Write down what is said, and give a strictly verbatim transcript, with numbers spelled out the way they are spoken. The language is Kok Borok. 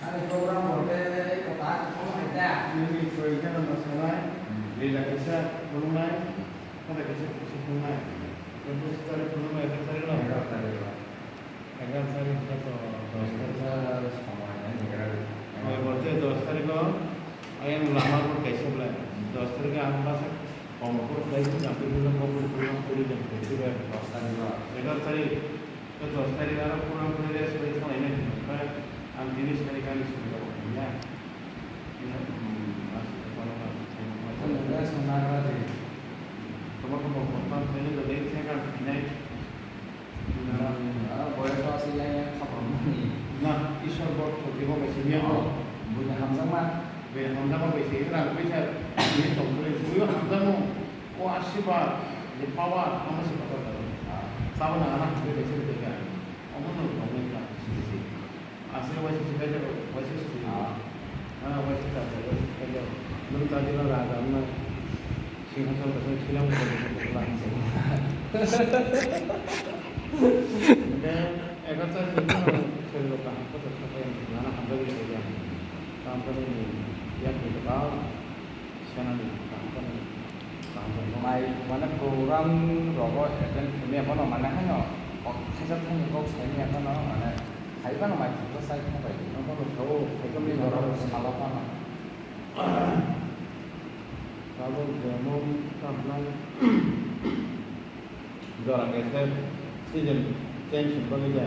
Program rok khe kota khe thangma hai da. Nini kwrwi khe no mwswnai, lila kaisa phunuknai, kota kaisa kaisa phunuknai. Egaroh tarikh phunuknai, egaroh tarikh no. Egaroh tarikh khe to dos tarikh. Dos tarikh. Oi, bo tei dos tarikh o ayang lama bo kaisa belai. Dos tarikh o ang bwsa Komorpur khlai khe jang twi philw, Komorpur khlai khe jang twi philw. Dos tarikh o. Egaroh tarikh. Khe dos tarikh aro program khlai rest khlai thanglainai hwnwi khe ang tini sari kani sari rok ya. Ina, hmm, mas, mas, mas, mas. Chwng rest nagra di. Tamo tamo program khlai rok le theka khinai. Ina. Hmm, ah, boyos o aswk yang yang khaprokmani. Na, Ishwar bo thwkhe bo kaisa miyang o. Oh, buini hamjakma. Be hamjakma bai se rang paisa ni tong khe buino hamjakma. O asirwad, je power, omo se kotor karo. Tabuk nang ano hamjak bai se tongkha. Omo no tongwi kha, simi se. Aswk waisa se kaisa, waisa se. Ah. Ah, waisa se kaisa, waisa se kaisa. Nwng ta dino raja wngna. Singhason kaisa khilang ko ko lang se. Then, egaroh ta se khelo kaham ko to sakai nana hamjak bai se. Tam kani ni, yang ni ta. Senani kaham khe nai. Kaham khe nai. Mai, mane, program rogo attend khaimya phano, mane, haino kok khaijak thani kok saimya phano, mane, hai phano mai thangsa sai phano bai. Phano sao, hai khe mai borok salo phano. Tabuk jemon tamnai. Jora kaisa season change wngwi ya.